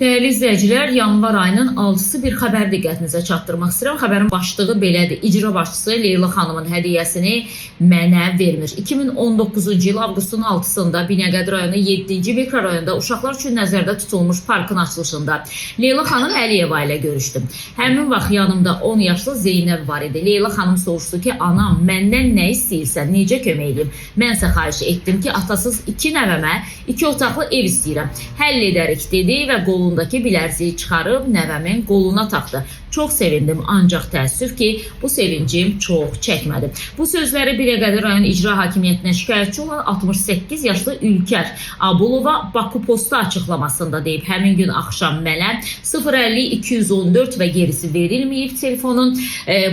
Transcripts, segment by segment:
Dəyərli izləyicilər, yanvar ayının 6-sı bir xəbər diqqətinizə çatdırmaq istəyirəm. Xəbərin başlığı belədir. İcra başçısı Leyla xanımın hədiyyəsini mənə vermir. 2019-cu il avqustun 6-sında Binəqədi rayonu 7-ci mikrorayonda uşaqlar üçün nəzərdə tutulmuş parkın açılışında Leyla xanım Əliyeva ilə görüşdüm. Həmin vaxt yanımda 10 yaşlı Zeynəb var idi. Leyla xanım soruşdu ki, anam məndən nə istəyirsən, necə kömək eləyim? Mən isə xahiş etdim ki, atasız iki nəvəmə iki otaqlı ev istəyirəm. Həll edərik dedi və qolundakı bilərziyi çıxarıb nəvəmin qoluna taxdı. Çox sevindim, ancaq təəssüf ki, bu sevincim çox çəkmədi. Bu sözləri Binəqədi rayon icra hakimiyyətinə şikayətçi olan 68 yaşlı Ülkər Abulova Baku Posta açıqlamasında deyib. Həmin gün axşam mənə 050 214 və gerisi verilməyib telefonun.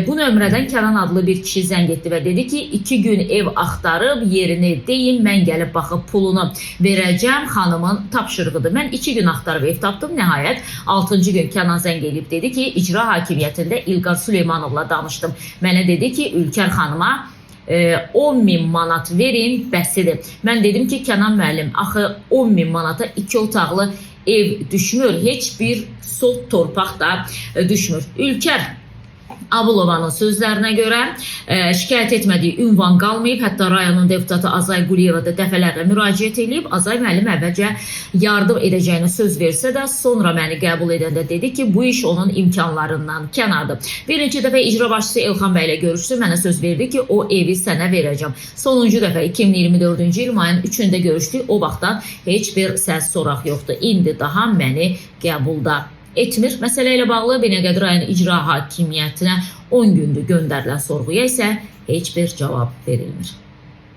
Bu nömrədən Kənan adlı bir kişi zəng etdi və dedi ki, 2 gün ev axtarıb yerini deyin, mən gəlib baxıb pulunu verəcəm, xanımın tapşırığıdır. Mən 2 gün axtarıb ev tapdım. Nəhayət 6-cı gün Kənan zəng eləyib dedi ki, icra hakimiyyətində İlqar Süleymanovla danışdım. Mənə dedi ki, Ülkər xanıma 10 min manat verin, bəsidir. Mən dedim ki, Kənan müəllim, axı 10 min manata iki otaqlı ev düşmür, heç bir sot torpaq da düşmür. Ülkər Abulovanın sözlərinə görə şikayət etmədiyi ünvan qalmayıb. Hətta rayonun deputatı Azay Quliyeva da dəfələrlə müraciət eləyib. Azay müəllim əvvəlcə yardım edəcəyinə söz versə də, sonra məni qəbul edəndə dedi ki, bu iş onun imkanlarından kənardır. Bir neçə dəfə icra başçısı Elxan bəylə görüşdü. Mənə söz verdi ki, o evi sənə verəcəm. Sonuncu dəfə 2024-cü il mayın 3-ündə görüşdük. O vaxtdan heç bir səs soraq yoxdur. İndi daha məni qəbulda etmir. Məsələ ilə bağlı Binəqədi rayon icra hakimiyyətinə 10 gündür göndərilən sorğuya isə heç bir cavab verilmir.